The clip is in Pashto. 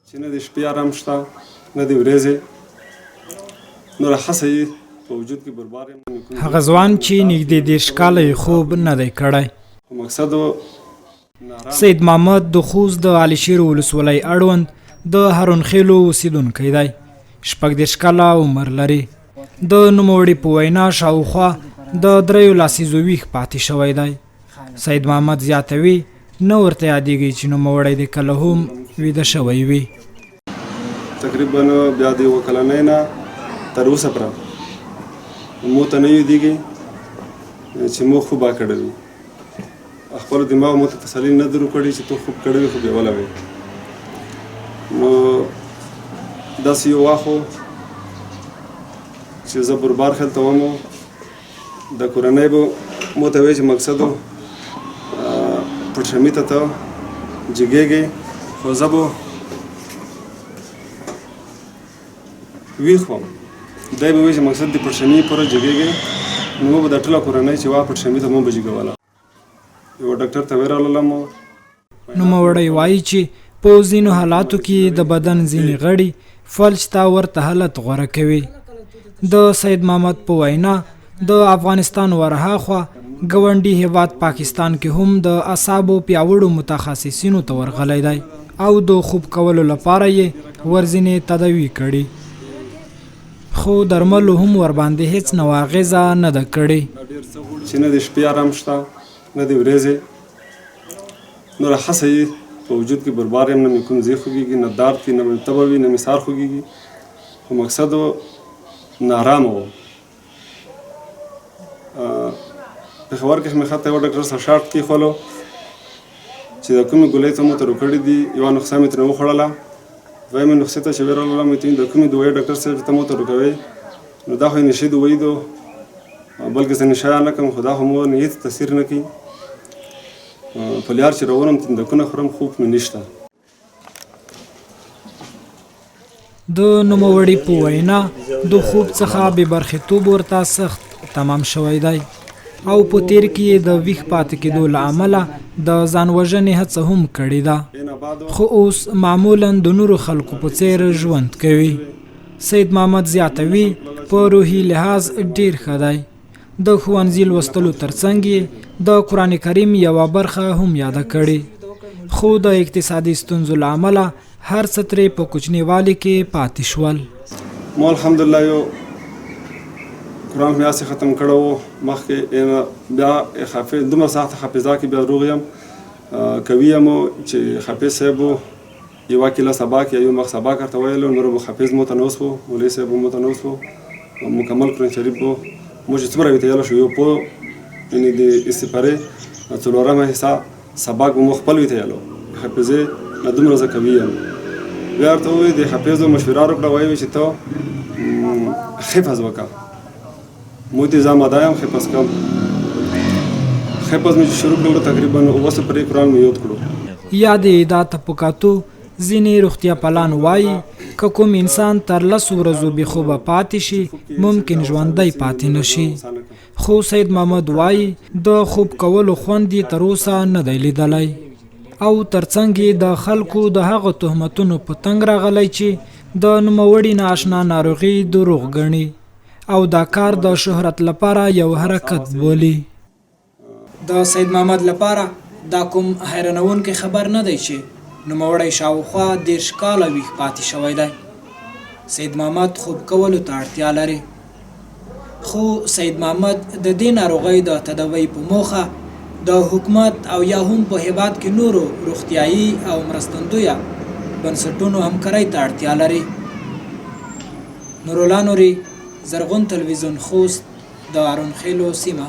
چې نه د شپې آرام شته نه د ورځې، نوره هڅه یې په وجود کې بربار یم. هغه ځوان چې نږدې 30 کاله یې خوب نه دی کړی. مقصد سید محمد د خوست د علیشیر ولسوالۍ اړوند د هارون خېلو اوسېدونکی دی. 36 کاله عمر لري. د نوموړي په وینا شاوخوا د 3 لسیزو ویښ پاتې شوی دی. سید محمد زیاتوي نه ورته یادېږي چې نوموړی د کله هم ویده شوی وي. تقریبا بیا د یوه کلنۍ نه تر اوسه پره مو ته نه یادېږي چې مو خوب کړی وي. خپل دماغ مو ته تسلي نه درو کړې چې ته خوب کړی وي، خو بېوله وي. نو داسې یو وخت و چې زه بربار خېل ته وم، د کورنۍ به مو ته وایي چې مقصد پټشمي ته ته جګېږې، خو زه به ویښ وم. دی به وایي چې مقصد د پټشمي پوره جګېږې، نو مو به د ټوله کورنۍ چې وه پټشمي ته مو به جګوله. یو ډاکټر ته ورغلم. نوموړی وایي چې په ځینو حالاتو کې د بدن ځینې غړي فلج ته ورته حالت غوره کوي. د سید محمد په وینا د افغانستان ورهاخوا ګاونډي هیواد پاکستان کې هم د اعصابو پیاوړو متخصصینو ته ورغلی دی او د خوب کولو لپاره یې ورځینې تداوي کړي، خو درملو هم ورباندې هیڅ نوه اغېزه نه ده کړې. چې نه د شپې آرام شته نه د ورځې، نوره هڅه یې په وجود کې بربار یم، نه مې کوم ځای خوږېږي، نه درد وي، نه مې تبه وي، نه مې سار خوږېږي، خو مقصد نارامه وم. پېښور کې مې حتی یو ډاکټر سره شرط کېښولو چې د کومې ګولۍ ته مو تر کړې دي، یوه نسخه مې ترې وخوړله، دویمې نسخې ته چې ورغلم مې د کومې دوایي ډاکټر صاحب ته مو تر کوي، نو دا خو یې نشي دوایي دو، بلکې زه نشه نه کوم، خو دا خو مو هېڅ تاثیر نه کوي. په لیار چې روان یم تندکونه خورم، خوب مې نشته. د نوموړي په وینا د خوب څخه بې برخېتوب ورته سخت تمام شوی دی او په تیر کې یې د ویښ پاتې کېدو له امله د ځان وژنې هڅه هم کړې ده، خو اوس معمولا د نورو خلکو په څېر ژوند کوي. سید محمد زیاتوي په روحي لحاظ ډېر ښه دی. د ښوونځي لوستلو ترڅنګ یې د قرآن کریم یوه برخه هم یاده کړې، خو د اقتصادي ستونزو له امله هر څه ترې په کوچنیوالي کې پاتې شول. مو الحمدلله یو قرآن مې هسې ختم کړی و مخکې، بیا حافظ دومره سخته حافظه کې بیا روغ یم، قوي یم چې حافظ صاحب یوه کیله سبق یا یو مخ سبق ورته ویلو، نور به حافظ مو ته نه وسو، مولوي صاحب مو ته نه وسو، مکمل قرآن شریف به مو چې څومره ویته یلو شو یو پوه، یعنې د استفارې څلورمه حصه سبق به مو خپل ویته یلو. حافظې نه دومره زه قوي یم. بیا ورته وویل د حافظو مشوره وکړه، وایي چې ته حفظ وکړه، مو دې زه آماده یم حفظ کوم. حفظ مې چې شروع کړلو تقریبا 7 سپرې قرآن مې یاد کړو. یادې ادعا ته په کتو ځینې روغتیا پالان وایي که کوم انسان تر 10 ورځو بې خوبه پاتې شي ممکن ژوندی پاتې نه شي، خو سید محمد وایي د خوب کولو خوند یې تر اوسه نه دی لیدلی او ترڅنګ یې د خلکو د هغو تهمتونو په تنګ راغلی چې د نوموړي نااشنا ناروغي دروغ ګڼي او دا کار د شهرت لپاره یو حرکت بولي. د سید محمد لپاره دا کوم حیرانوونکی خبر نه دی چې نوموړی شاوخوا 30 کاله ویښ پاتې شوی دی. سید محمد خوب کولو ته اړتیا لري، خو سید محمد د دې ناروغۍ د تداوۍ په موخه د حکومت او یا هم په هېواد کې نورو روغتیایي او مرستندویه بنسټونو همکارۍ ته اړتیا لري. نورالله نوري، زرغون تلویزیون، خوست، د هارون خېلو سیمه.